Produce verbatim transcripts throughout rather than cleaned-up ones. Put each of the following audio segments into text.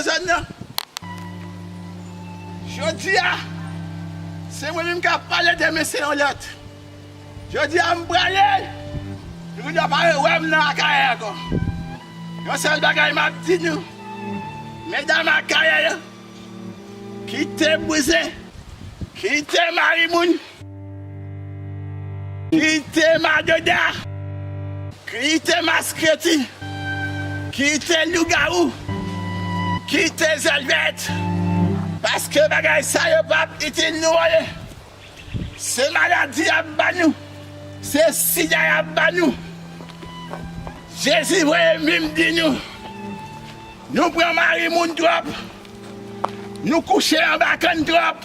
Zòn nan. Jodi a, se mwen menm k ap pale, demen se yon lòt. Jodi a, m prale. Nou vin pa rewè m nan Akayè ankò. Yon sèl bagay m ap di nou, medam Akayè yo, kite bouzen, kite mari moun, kite madoda, kite maskreti, kite lougawou, kite zèlvèt, paske bagay sa yo p ap itil nou anyen. Se maladi y ap ba nou, se sida y ap ba nou. Jezi voye m vin di nou, nou pran mari moun twòp, nou kouche anba kann twòp,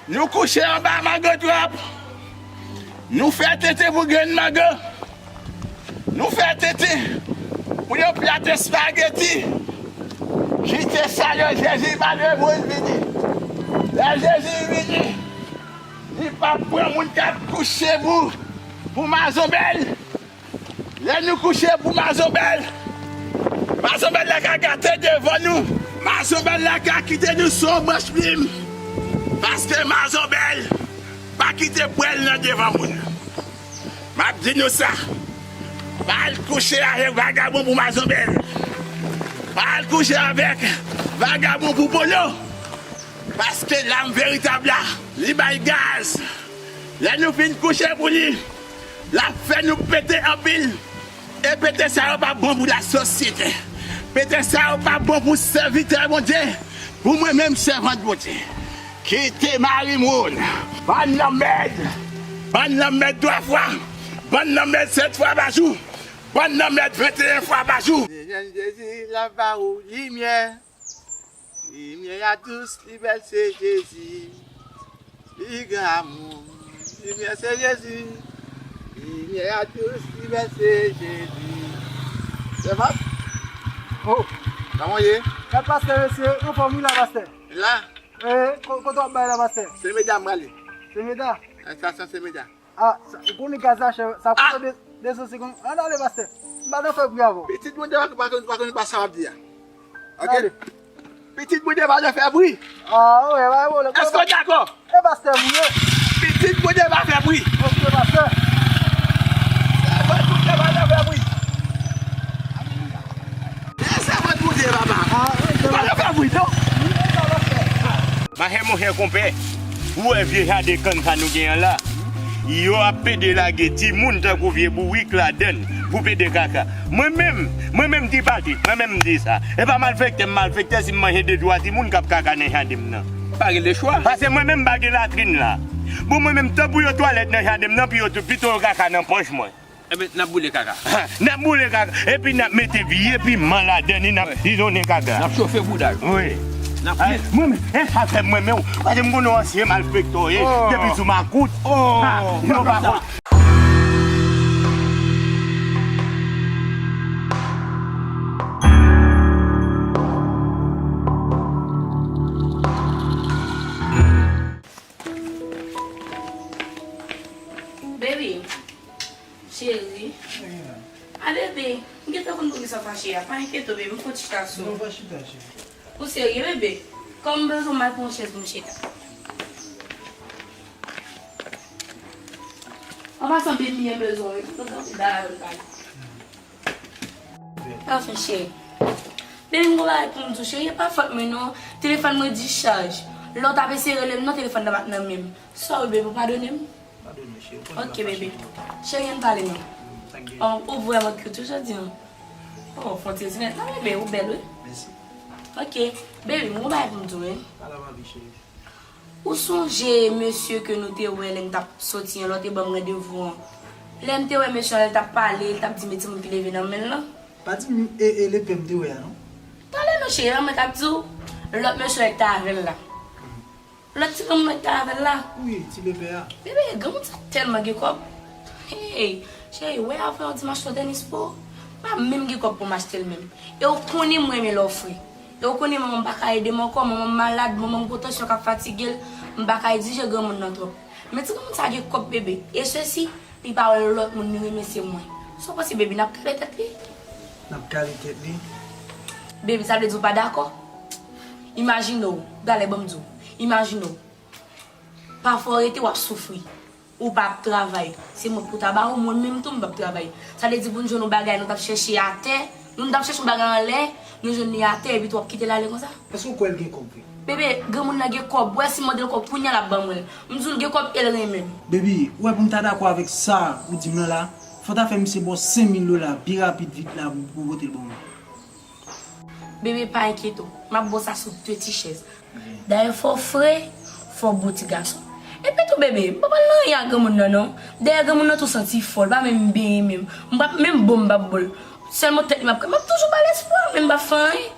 nou kouche anba mango twòp, nou fè tenten pou grenn mango, nou fè tenten pou yon plat espageti. Kite sa yo, Jezi pa dwe voye l vini. Lè Jezi vini, li p ap pran moun k ap kouche pou, pou mazonbèl. Lè nou kouche pou mazonbèl, mazonbèl la ka gate devan nou. Mazonbèl la ka kite nou sou yon branch plim. Paske mazonbèl pa kite pwèl nan devan moun. M ap di nou sa. Pa al kouche avèk vagabon pou mazonbèl. Pa al kouche avèk vagabon pou polo. Paske lam veritab la, li bay gaz. Lè nou fin kouche pou li, l ap fè nou pete anpil. E pete sa yo pa bon pou lasosyete. Pete sa yo pa bon pou sèvitè Bondye, pou mwen menm sèvant Bondye. Kite mari moun. Bann lanmèd. Bann lanmèd twa fwa. Bann lanmèd sèt fwa pa jou. Bann lanmèd venteyen fwa pa jou. Jezi, l ap ba ou limyè. Limyè a dous, li bèl, se Jezi. Li gen amou. Limyè se Jezi. Limyè a dous, li bèl, se Jezi. Sèvant? Oh, kòman w ye? Gad pastè, mesye, anfòm wi la, pastè. La? E, ko-, kote w ap bay la, pastè? Se Meda m prale. Se Meda? Estasyon Se Meda. Ah, sa, ou konnen gaz la chè, sa pran de, de san segonn. Ann ale, pastè. M pa nan fè bri avè w. Pitit Bondye pa, pa, pa konn pa sa w ap di a. Ok? Ann ale. Pitit Bondye pa nan fè bri. Ah, wi, pa gen pwoblèm. Èske w dakò? E pastè m ye. Pitit Bondye pa fè bri. Ok, pastè. Sèvant Bondye pa nan fè bri. E sèvant Bondye, papa. Ah, wi, ou pa nan fè bri, non? Wi, pastè. Machè monchè konpè, ou wè vye jaden kann sa nou genyen la? Yo ap pede lage timoun tankou vye bourik ladann pou pede kaka. Mwen menm, mwen menm Ti Patrik, mwen menm m di sa. E pa malfektè m malfektè si m manje de twa timoun k ap kaka nan jaden m nan. Pa gen lechwa. Paske mwen menm m pa gen latrin la. Bon, mwen menm, tan pou yo twalèt nan jaden m nan, pou yo tou, pito yo kaka nan pòch mwen. Enben, n ap boule kaka. Ha, n ap boule kaka. Epi n ap mete vye piman ladan li, n ap sizonnen kaka. N ap chofe bouda l. Wi. N ap... Ay, mwen menm, e sa fè mwen menm, paske m konnen w ansyen malfektè w ye, depi sou makout. Oh, ha, yo pa konn. Baby. Cheri. A, bebe, m gentan konn poukisa w fache a. Pa enkyete w, bebe, m fon chita sou ou. Non, pa chita, cheri. Ou serye, bebe? Kòm m bezwen, m al pran yon chèz pou m chita. An pasan, bebe, m byen bezwen w, wi. Mwen gen anpil bagay pou m pale. Anfen, cheri. Bebe, m gon bagay pou m di w, cheri, e pa fòt mwen, non. Telefòn mwen dischaj. Lè w t ap eseye rele m nan, telefòn nan pa t nan men m. Sorry, bebe, ou padone m? Padone, cheri, ou konnen m ap fache tou. Ok, bebe. Cheri, ann pale non. Sa k gen? Oh, ou vrèman cute wi jodi an. Oh, fon ti zinèt la, bebe, ou bèl wi. Mèsi. Ok, bebe, m gon bagay pou m di w wi. Pale avè m, cheri. Ou sonje mesye ke nou te wè lè n t ap soti an, lè w te ban m randevou an? Lè m te wè mesye an, lè l t ap pale, l t ap di m e timoun ki leve nan men l lan. Pa di m e, e lepè m te wè a non. Talè non cheri, e pa mwen k ap di w. Lòt mesye an ki t avè l la. Lòt ti granmoun nan ki t avè l la. Wi, ti lepè a. Bebe, granmoun sa tèlman gen kòb. Hey, cheri, wè avè yon ti m achte yon tènis pou ou. M pa menm gen kòb pou m achte l menm. E ou konnen m renmen lè w fre. E ou konnen manman m pa ka ede m ankò, manman m malad, manman m gwo tansyon k ap fatige l, m pa ka egzije granmoun nan twòp. Men ti granmoun sa gen kòb bebe. E sesi, li pa wè lòt moun, li renmen se mwen. Sa w panse bebe, n ap kale tèt li? N ap kale tèt li? Baby, sa vle di w pa dakò? Imajine w, talè ban m di w. Imajine w. Pafwa w rete w ap soufri. Ou p ap travay. Se mwen pou ta ba ou, mwen menm tou m p ap travay. Sa vle di pou n jwenn yon bagay, nou t ap chèche atè, nou, nou t ap chèche yon bagay anlè, nou jwenn li atè, epi tou w ap kite l ale konsa? Èske w kwè l gen kòb vre? Bebe, granmoun nan gen kòb. W wè si m mande l kòb kounye a l ap ban mwen l. M di w l gen kòb e l renmen m. Baby, ou wè pou m ta dakò avèk sa ou di m lan la, fò w ta fè misye ba w senk mil dola pi rapid vit la pou, pou pote l ban mwen. Bebe, pa enkyete w. M ap ba w sa sou de ti chèz. Dayè, fò w fre, fò w bon ti gason. Epi tou, bebe, m pa pral nan anyen ak granmoun nan, non. Dayè, granmoun nan tou santi fò, l pa menm benyen menm. M p ap menm bo m p ap bo l. Sèlman tèt li m ap kreye. M ap toujou ba l espwa, men m p ap fè anyen.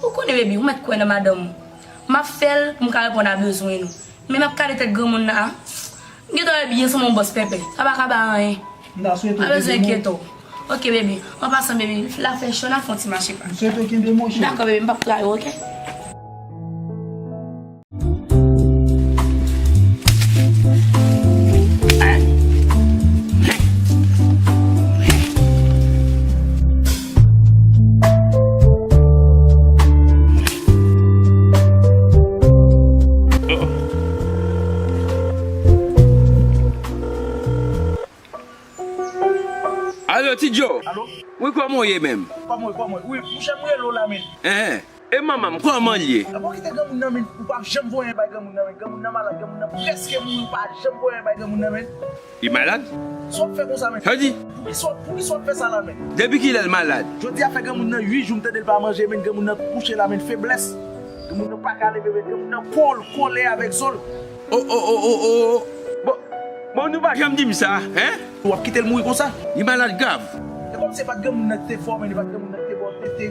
Ou konnen, bebe, ou mèt kwè nan madanm ou. M ap fè l pou m ka reponn a bezwen nou. Men m ap kale tèt granmoun nan, a. M gentan wè byen sou mon bòs pèpè. Sa pa ka ba anyen. M ta swete w kenbe mwen. Pa bezwen enkyete w. Ok, bebe. An pasan, bebe, la fè cho, n a fè yon ti mache pa. M swete w kenbe mwen, cheri. Dakò, bebe, m p ap trayi w, ok? Alo, Ti Djo. Alo? Wi, kòman w ye menm? Kòman w ye, kòman w ye? Wi, monchè, m rele w la, men. Enhen. E manman m, kòman l ye? Bon, kite granmoun nan, men. Ou p ap janm voye anyen bay granmoun nan, men. Granmoun nan malad, granmoun nan prèske mouri, ou pa janm voye anyen bay granmoun nan, men. Li malad? Sa w ap fè konsa, men? Sa w di? Poukisa w ap, poukisa w ap fè sa la, men? Depi kilè l malad? Jodi a fè granmoun nan uit jou, m tande l pa manje, men. Granmoun nan kouche la, men, feblès. Granmoun nan pa ka leve, men. Granmoun nan po l kole avèk zo l. O, o, o, o, o. Bon, bon, nou pa janm di m sa, en? W ap kite l mouri konsa? Li malad grav. E kòmsi e pa t granmoun nan ki te fè w, men e pa t granmoun nan ki te ba w tete.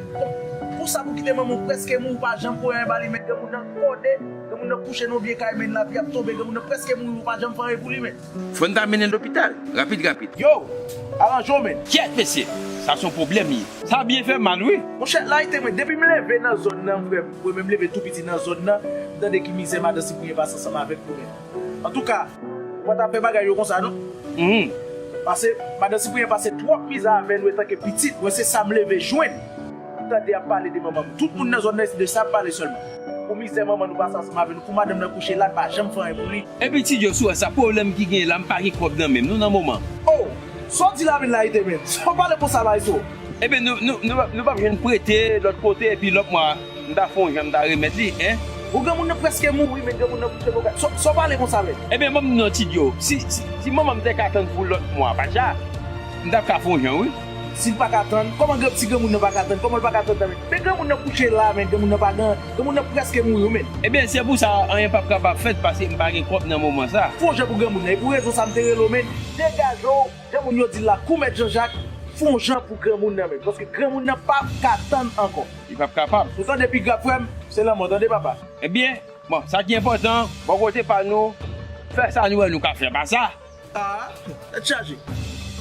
Pou sa, pou kite manman w prèske mouri, ou pa janm voye anyen ba li, men granmoun nan kòde, granmoun nan kouche nan yon vye kay, men lavi ap tonbe, granmoun nan prèske mouri, ou pa janm fè anyen pou li, men. Fò n ta mennen l lopital, rapid, rapid. Yo! Aranje w, men. Kyèt, mesye! Sa se yon pwoblèm li ye. Sa byen fè mal, wi. Monchè, layite mwen, depi m leve nan zòn nan, frè m, mwen menm leve tou piti nan zòn nan, m tande ki mizè madan Sipriyen pase ansanm avèk nou, men. Antouka, ou pa ta fè bagay yo konsa, non. Mhm. Pase, madan Sipriyen pase twòp mizè avè nou etanke pitit, mwen se sa m leve jwenn. M tande y ap pale de manman m. Tout moun nan zòn nan, se de sa y ap pale sèlman. Pou mizè manman nou pase ansanm avè nou, pou madanm nan kouche la, n pa janm fè anyen pou li. Epi Ti Djo, sou sa, pwoblèm ki genyen la, m pa gen kòb nan men m, non, nan moman. O! Sa w di la, men, layite, men? Sa w pale konsa la, Iso? Ebyen, nou, nou, nou, nou p ap jwenn prete lòt kote, epi lòt mwa, m ta fè yon jan, m ta remèt li, en? Bon, granmoun nan prèske mouri, men granmoun nan kouche nan kay. Sa, sa w pale konsa, men? Ebyen, ban m di non, Ti Djo, si, si, si manman m te ka tann pou lòt mwa, pa sa, m t ap ka fè yon jan, wi. Si l pa ka tann, kòman gran, si granmoun nan pa ka tann, kòman l pa ka tann nan, men? Men granmoun nan kouche la, men, granmoun nan pa gen, granmoun nan prèske mouri, wi, men. Ebyen, se pou sa, anyen p ap kapab fèt, paske m pa gen kòb nan moman sa. Fè yon jan pou granmoun nan, e pou rezon sa m te rele w, men, degaje w, jan moun yo di l la, kou mèt Janjak, fè yon jan pou granmoun nan, men, paske granmoun nan p ap ka tann ankò. Li p ap kapab. Ou tande pi grav, frè m, se lanmò, tande, papa. Ebyen, bon, sa ki enpòtan, bò kote pa nou, fè sa nou wè nou ka fè, pa sa. A, tèt chaje.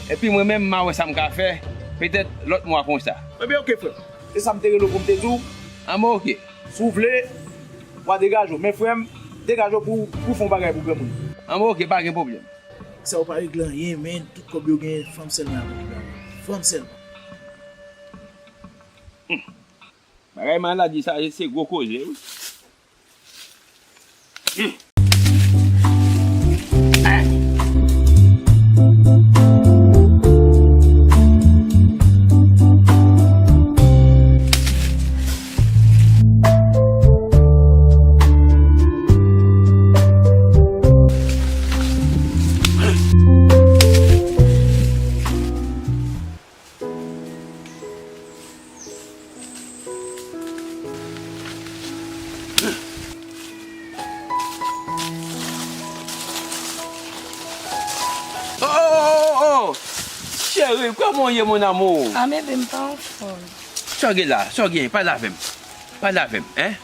Epi mwen menm, m a wè sa m ka fè, petèt lòt mwa konsa. Ebyen, oke, frè m. Se sa m te rele w pou m te di w. Anben, oke. Si w vle, w a degaje w. Men, frè m, degaje w pou, pou fè yon bagay pou granmoun. Anben, oke, pa gen pwoblèm. Sa yo pa regle anyen, men, tout kòb yo genyen, fanm sèlman y ap okipe avè l. Fanm sèlman. Bagay maladi sa, se gwo koze, wi. Oh, oh, oh, oh, oh! Cheri, kòman w ye, mon amour? Ah, bebe, m pa anfòm. Sa w gen la? Sa w gen? Pale avè m. Pale avè m, en?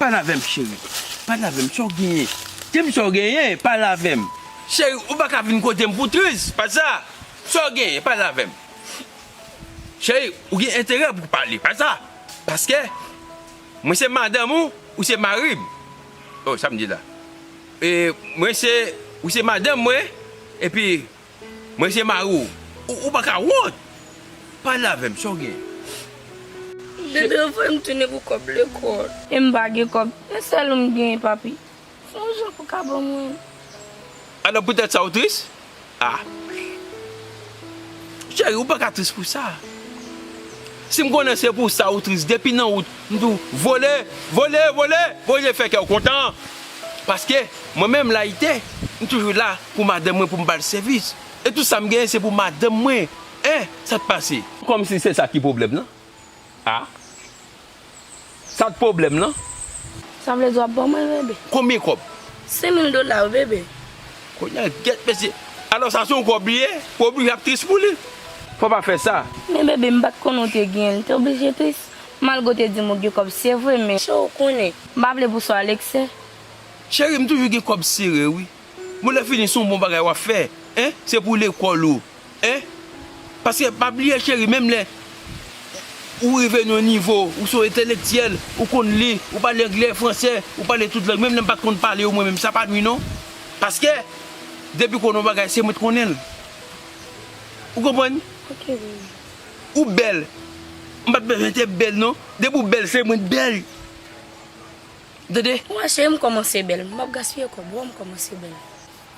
Pale avè m, cheri. Pale avè m, sa w genyen? Di m sa w genyen, pale avè m. Cheri, ou pa ka vin kote m pou tris, pa sa. Sa w genyen, pale avè m. Cheri, ou gen enterè pou pale, pa sa. Paske, mwen se madanm ou, ou se mari m. Oh, sa m di la. E, mwen se, ou se madanm mwen, epi, mwen se mari w. Ou, ou pa ka wont. Pale avè m, sa w gen? Bebe, yo voye m tounen pou kòb lekòl. E m pa gen kòb. E sèl ou m genyen, papi. Fè yon jan pou ka ban mwen. Alò, poutèt sa, ou tris? Ah. Cheri, ou pa ka tris pou sa. Si m konnen se pou sa ou tris, depi nan wout, m di w, vole, vole, vole, vole, fè kè w kontan. Paske, mwen menm, Layite, m toujou la pou madanm mwen, pou m ba l sèvis. E tout sa m genyen, se pou madanm mwen. Hein? Sa k pase? Kòmsi se sa ki pwoblèm nan? Ah. Sa k pwoblèm nan? Sa vle di w ap ban mwen, bebe? Konbyen kòb? Senk mil dola, wi, bebe. Kounye a, gèt mesye. Alò, sa se yon kòb li ye? Ou oblije ap tris pou li. Fò w pa fè sa. Men, bebe, m pa t konnen w te genyen l. Te oblije tris. Malgre w te di m ou gen kòb, se vre, men cheri, w konnen. M pa vle pou sa w alekse. Cheri, m toujou gen kòb sere, wi. Bon, lè fini, se yon bon bagay w ap fè, en? Se pou lekòl ou, en? Paske, pa bliye, cheri, menm lè ou rive nan yon nivo, ou se yon entelektyèl, ou konn li, ou pale anglè, fransè, ou pale tout lang, menm lè m pa t konn pale yo, mwen menm, sa pa nwi, non. Paske, depi konnen yon bagay, se mwen t konnen l. Ou konprann? Ok, wi. Ou bèl. M pa t bezwen te bèl, non. Depi w bèl, se mwen t bèl. Tande? Mwen, cheri, m kòmanse bèl. M p ap gaspiye kòb, w wè m kòmanse bèl.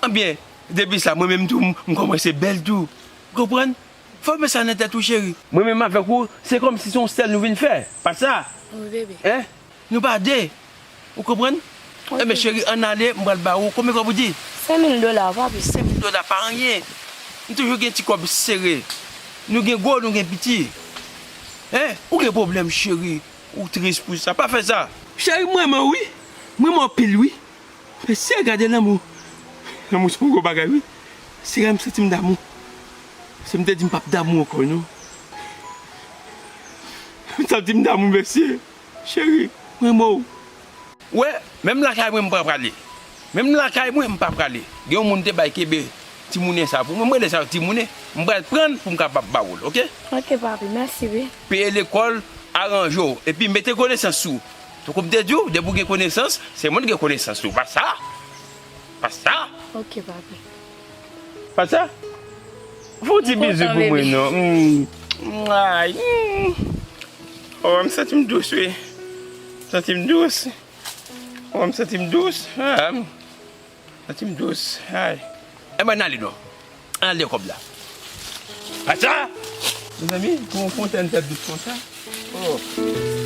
Anbyen, depi sa, mwen menm tou, m, m kòmanse bèl tou. Ou konprann? Fò w met sa nan tèt ou, cheri. Mwen menm avèk ou, se kòmsi se yon sèl nou vin fè. Pa sa? Wi, bebe. Hein? Nou pa de. Ou konprann? Ok. Enben, cheri, ann ale, m pral ba ou. Konbyen kòb ou di? Senk mil dola, papi. Senk mil dola pa anyen. M toujou gen ti kòb sere. Nou gen gwo, nou gen piti. Hein? Ou gen pwoblèm, cheri. Ou tris pou sa. Pa fè sa. Cheri, m renmen w, wi. M renmen w anpil, wi. Mesye, gade lanmou. Lanmou se yon gwo bagay, wi. Sere, m santi m damou. Se m te di m p ap damou ankò, non. M santi m damou, mesye. Cheri, m renmen w. Ou wè, menm lakay mwen, m pa prale. Menm lakay mwen, m pa prale. Gen yon moun te bay kenbe timoune sa pou mwen. Mwen rele sa timoune. M pral pran l pou m kapab ba ou l, oke? Ok, papi, mèsi, wi. Peye lekòl, aranje w. Epi mete konesans sou ou. Tankou m te di w, depi w gen konesans, se mwen ki gen konesans tou. Pa sa? Pa sa? Ok, papi. Pa sa? Fè yon ti bizou pou mwen, non. Mm. Ay. Mm. Oh, m santi m dous, wi. M santi m dous. Oh, m santi m dous. Ah, m santi m dous. Ay. Enben, n ale, non. Ann ale kòb la. Pa sa? Mezanmi, pou yon fontèn fè dous konsa. Oh.